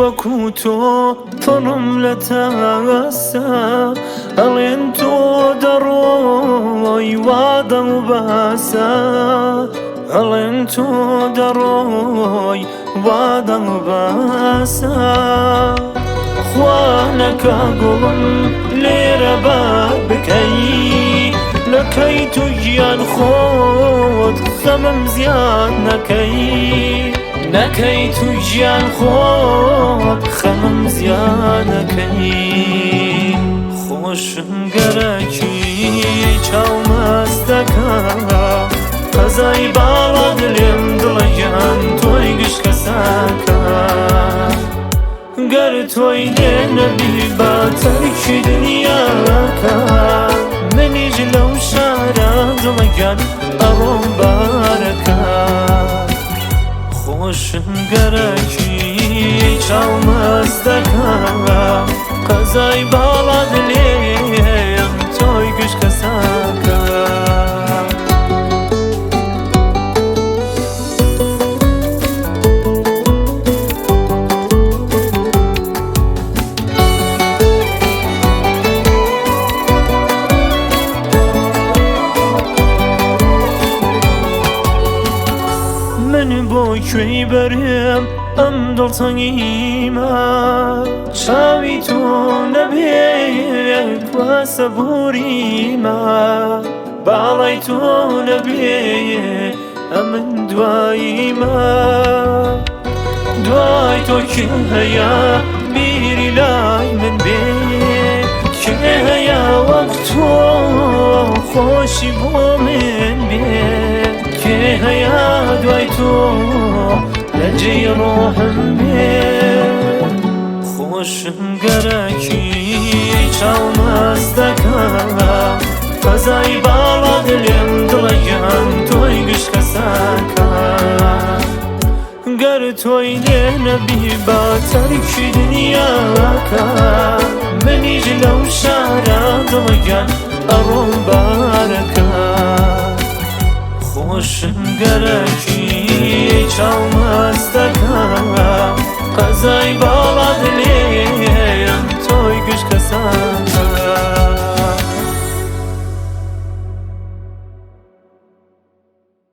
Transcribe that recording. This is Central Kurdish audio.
وەکو تۆ پڕم لە تاسە، ئەڵێن تۆ دەڕۆی وا دڵ باسە، ئەڵێن تۆ دەڕۆی وا دڵ باسە. خوا نەکا گوڵم لێرە بار بکەی، نەکەی تو گیان خۆت خەمم زیاد نەکەی، نەکەی تو گیان خۆت خەمم زیاد نەکەی. خۆشم گەرەکی چاو مەستەکە، قەزای باڵات لێم دڵە گیان تۆی گشت کەسەکە. گەر تۆی لێ نەبی با تەرکی دنیاکە، منیش لەو شارە دڵە گیان ئەڕۆم بارەکە. خۆشم گەرەکی چاو مەستەکە، قەزای باڵات لێم تۆی گشت کەسەکە. من بۆ کوێی بەرم ئەم دڵتەنگیمە، چاوی تۆ نەبێ کوا سەبووریمە، باڵای تۆ نەبێ ئەمن دواییمە. دوای تۆ کێ هەیە بیری لای من بێ، کێ هەیە وەک تۆ خۆشی بۆ من بێ، کێ هەیە دوای تۆ لە جێی ڕۆحم بێ. خۆشم گەرەکی چاو مەستەکە، قەزای باڵات لێم دڵە گیان تۆی گشت کەسەکە. گەر تۆی لێ نەبی با تەرکی دنیاکە، منیش لەو شارە دڵە گیان ئەڕۆم بارەکە. خۆشم گەرەکی چاو مەستەکە، قەزای باڵات لێم تۆی گشت کەسەکە.